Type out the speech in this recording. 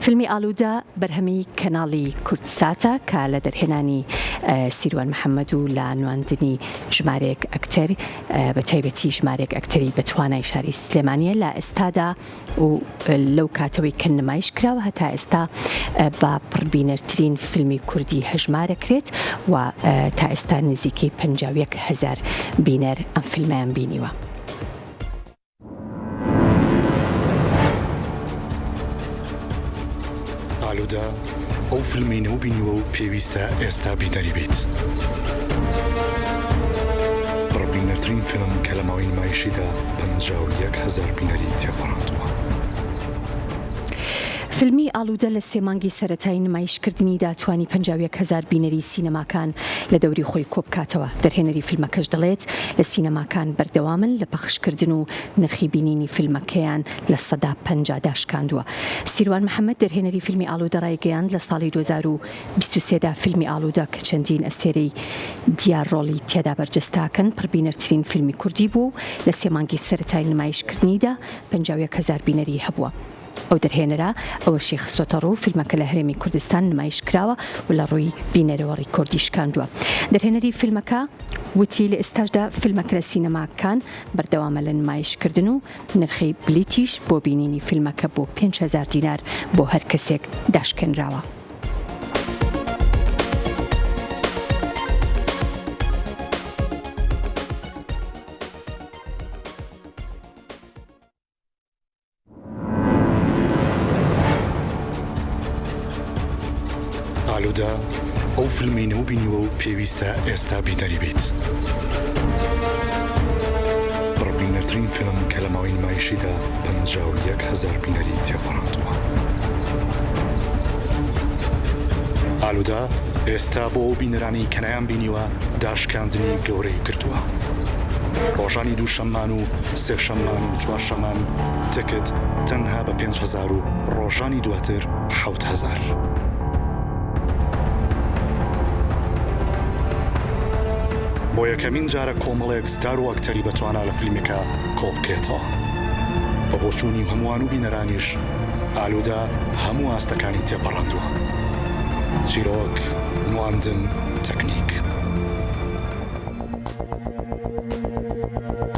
فیلمی ئالوودە بەرهەمی کەناڵی کوردساتە کە لە دەرهێنانی سیروان محەممەد و لە نواندنی ژمارەیەک ئەکتەر بە تایبەتی ژمارەیەک ئەکتەری بە توانای شاری سلێمانیە لە ئێستادا و لەو کاتەوەی کە نمایش کراوە هەتا ئێستا بە پڕبینەرترین فیلمی کوردی هەژمارەکرێت و تا ئێستا نزیکەی 51 هەزار بینەر ئەم فیلمەیان بینیوە. ئالوودە ئەو فیلمەی نەوبینیوە و پێویستە ئێستا بینەری بیت. پڕبینەرترین فیلم کە لە ماوەی نمایشیدا 51 هەزار بینەری تێپەڕاندووە. فیلمی ئالوودە لە سێ مانگی سەرەتای نمایشکردنیدا توانی 51 هەزار بینەری سینەماکان لە دەوری خۆی کۆبکاتەوە، دەرهێنەری فیلمەکەش دەڵێت، لە سینەماکان بەردەوامن لە پەخشکردن و نرخی بینینی فیلمەکەیان 50% داشکاندووە. سیروان محەمەد دەرهێنەری فیلمی ئالوودە ڕایگەیاند، لە ساڵی 2023 دا فیلمی ئالوودە کە چەندین ئەستێرەی دیار ڕۆڵی تیادا بەرجەستەکەن پڕبینەرترین فیلمی کوردی بووە و لە سێ مانگی سەرەتای نمایشکردنیدا 51 هەزار بینەری هەبووە. ئەو دەرهێنەرە ئەوەشی خستۆتەڕوو، فیلمەکە لە هەرێمی کوردستان نمایش کراوە و لە ڕووی بینەرەوە ڕیکۆردی شکاندووە. دەرهێنەری فیلمەکە وتی، لە ئێستاشدا فیلمەکە لە سینەماکان بەردەوامە لە نمایشکردن و نرخی بلیتیش بۆ بینینی فیلمەکە بۆ 5000 دینار بۆ هەر کەسێک داشکێنراوە. ئالوودە ئەو فیلمەی نەوبینیوە و پێویستە ئێستا بینەری بیت. پڕبینەرترین فیلم کە لە ماوەی نمایشیدا 51 هەزار بینەری تێپەڕاندووە. ئالوودە ئێستا بۆ ئەو بینەرانەی کە نەیانبینیوە داشکاندنی گەورەی کردووە. ڕۆژانی دووشەممان و سێشەممان و چوارشەمان تکت تەنها بە 5000 و ڕۆژانی دواتر 7000. بۆ یەکەمین جارە کۆمەڵێک ستار و ئەکتەری بەتوانا لە فیلمێکا کۆبکرێتەوە. بە بۆچوونی هەمووان و بینەرانیش ئالوودە هەموو ئاستەکانی تێپەڕاندووە. چیرۆک، نواندن، تەکنیک.